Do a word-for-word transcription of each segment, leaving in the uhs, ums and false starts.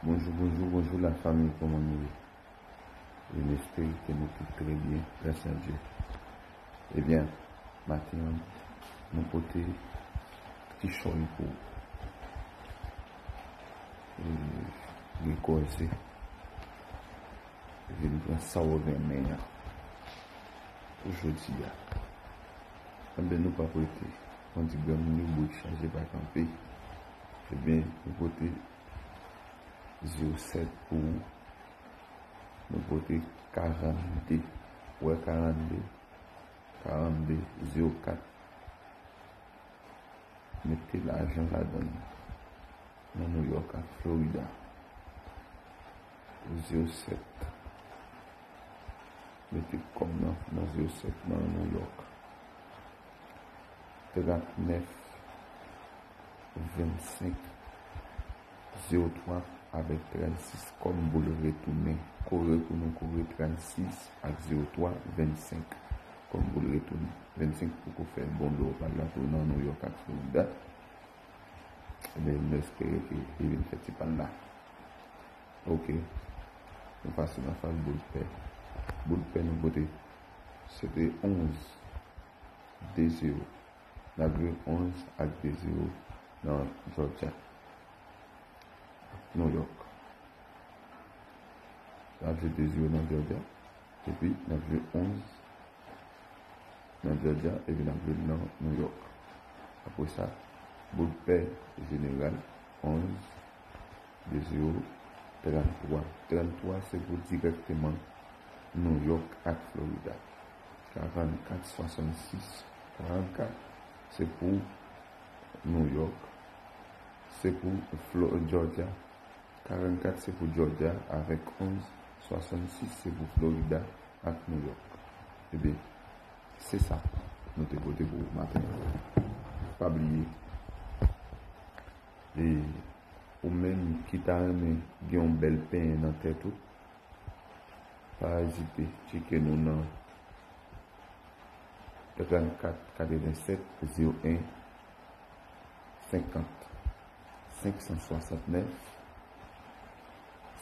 Bonjou, bonjou, bonjou la fanmi, kòman nou ye? M espere ke nou tout trè byen, gras a Dye. Ebyen, maten an, nou pote ti chòy pou ou. E, gen kòze. Vin pran sa w renmen an pou jodi a. Anben, nou p ap rete. Kòm di granmoun yo, bout chaje pa kanpe. Ebyen, nou pote zewo sèt pou ou. Nou pote karannde. Ou wè karannde? Karannde, zewo kat. Mete lajan ladan l nan New York ak Florida. Zewo sèt. Mete kòm nan, nan zewo sèt nan New York. Trannèf, vennsenk, zewo twa avèk trannsis kòm boul retounen. Kore pou nou kore trannsis ak zewo twa, vennsenk kòm boul retounen. Vennsenk poko fè bon lè w pa la tou nan New York ak Florida. Ebyen, nou espere ke li vin fè ti pa l la. Ok. Nou pase nan faz boul pè. Boul pè nou pote, se te onz, de zewo. N ap jwe onz ak de zewo nan Georgia. New York. N ap jwe de zewo nan Georgia. Epi, n ap jwe onz nan Georgia, epi n ap jwe nan New York. Apre sa, boul pè jeneral, onz, de zewo, tranntwa. Tranntwa se pou dirèkteman New York ak Florida. Karannkat swasannsis, karannkat se pou New York, se pou Flo-, Georgia, karannkat se pou Georgia avèk onz, swasannsis se pou Florida ak New York. Ebyen, se sa nou te pote pou ou maten an. Pa bliye, e ou menm ki ta renmen gen yon bèl penyen nan tèt ou, pa ezite tcheke nou nan trannkat katrevennsèt zewo en senkant, senk san swasantnèf,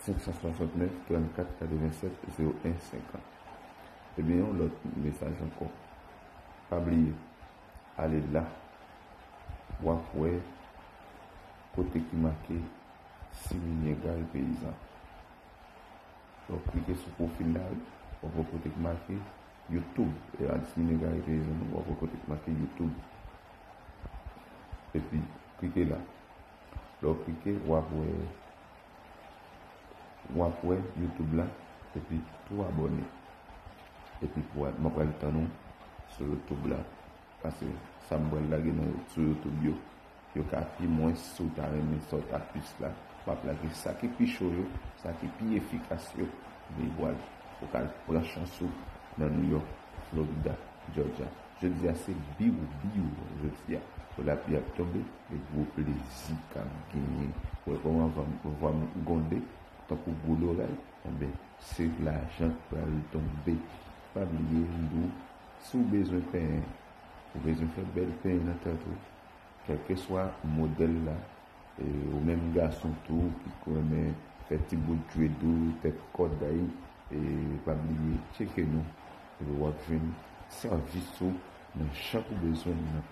senk san swasantnèf, trannkat katrevennsèt zewo en senkant. Ebyen, yon lòt mesaj ankò. Pa bliye, ale la, w ap wè kote ki make Siminegal Peyizan. Lè w klike sou pwofil la, wi, w ap wè kote ki make YouTube. E a Siminegal Peyizan, w ap wè kote ki make YouTube. Epi, klike la. Lè w klike, w ap wè, w ap wè YouTube la, epi tou abòne. Epi pou, m ap pral tann ou sou YouTube la. Paske sa m pral lage nan, sou YouTube yo, yo ka pi mwens. Si w ta renmen sa w ta plis la, w ap lage sa ki pi cho yo, sa ki pi efikas yo, epi w al, ou ka al pran chans ou nan New York, Florida, Georgia. Jodi a se biw, biw, jodi a. Pou lapli ap tonbe, e gwo plezi k ap genyen. Ou wè kòman vwa m, vwa m gwonde, tankou gwo loray, enben, se lajan k pral tonbe. Pa bliye, m di w, si w bezwen penyen, ou bezwen fè bèl penyen nan tèt ou, kèlkeswa modèl la, e, ou menm gason tou ki renmen fè ti bout dread ou, tèt kòd, e, pa bliye tcheke nou, epi w ap jwenn sèvis ou nan jan ou bezwen l nan.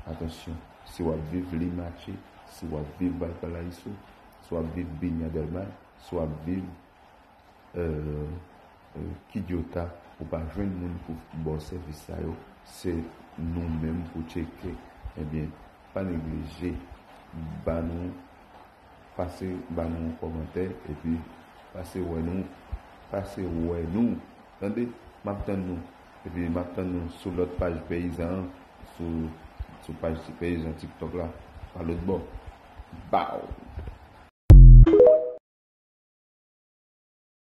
Atansyon, si w ap viv Limache, si w ap viv Valparaíso, si w ap viv Viña del Mar, si w ap viv, e, e, Quillota, ou pa jwenn moun pou ba w sèvis sa yo, se nou menm pou tcheke. Ebyen, pa neglije ba nou, pase ba nou yon kòmantè, epi pase wè nou, pase wè nou, tande, m ap tann nou, epi m ap tann nou sou lòt paj Peyizan an, sou, sou paj Peyizan TikTok la, pa lòt bò. Baw!